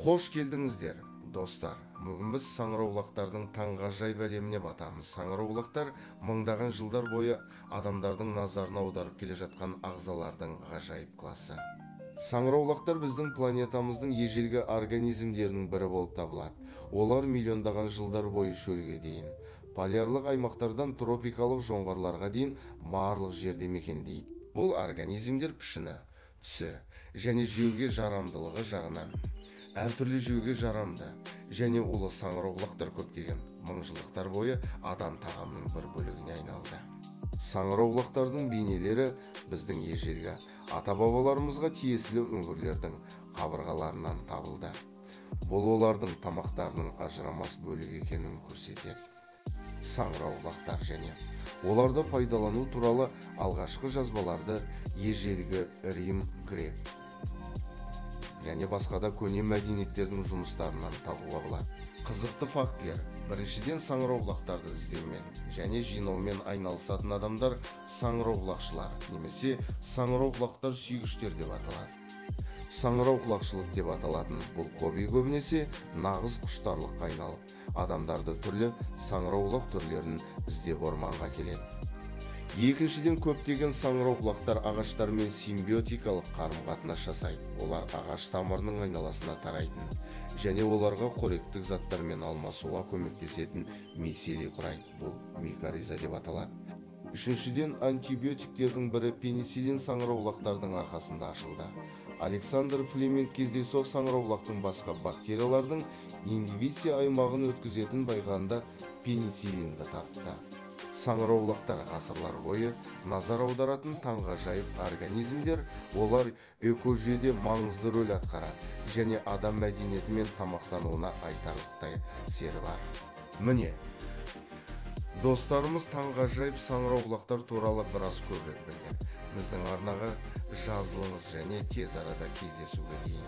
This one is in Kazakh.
Қош келдіңіздер, достар. Бүгін біз саңырауқұлақтардың таңғажайып әлеміне батамыз. Саңырауқұлақтар мыңдаған жылдар бойы адамдардың назарын аударып келе жатқан ағзалардың ғажайып класы. Саңырауқұлақтар біздің планетамыздың ежелгі организмдерінің бірі болып табылады. Олар миллиондаған жылдар бойы шөлге дейін, полярлық аймақтардан тропикалық жоңғарларға дейін барлық жерде мекендейді. Бұл организмдер пішіні, түсі және жеуге жарамдылығы жағынан әртүрлі жеуге жарамды және улы саңырауқұлақтар көптеген мыңжылдықтар бойы адам тағамының бір бөлігіне айналды. Саңырауқұлақтардың бейнелері біздің ежелгі ата-бабаларымызға тиесілі үңгірлердің қабырғаларынан табылды. Бұл олардың тамақтарының ажырамас бөлігі екенін көрсетеді. Саңырауқұлақтар және оларды пайдалану туралы алғашқы жазбаларды ежелгі Рим, Грек және басқа да көне мәдениеттердің жұмыстарынан табуға болады. Қызықты фактілер. Біріншіден, саңырауқұлақтарды іздеумен және жинаумен айналысатын адамдар саңырауқұлақшылар немесе саңырауқұлақтар сүйгіштер деп аталады. Саңырауқұлақшылық деп аталатын бұл хобби көбінесе нағыз құштарлыққа айналып, адамдарды түрлі саңырауқұлақ түрлерін іздеп орманға келеді. Екіншіден, көптеген саңырауқұлақтар ағаштармен симбиотикалық қарым-қатынас жасайды. Олар ағаш тамырының айналасына тарайтын және оларға қоректік заттармен алмасуға көмектесетін мицелий құрайды. Бұл микориза деп аталады. Үшіншіден, антибиотиктердің бірі пенициллин саңырауқұлақтардың арқасында ашылды. Александр Флеминг кездейсоқ саңырауқұлақтың басқа бактериялардың ингибиция аймағын өткізетін байқағанда пенициллинді тапты. Саңырауқұлақтар ғасырлар бойы назар аударатын таңғажайып организмдер. Олар экожүйеде маңызды рөл атқарады және адам мәдениеті мен тамақтануына айтарлықтай әсері бар. Міне, достарымыз таңғажайып саңырауқұлақтар туралы біраз көбірек білді. Біздің арнаға жазылыңыз және тез арада кездесуге дейін.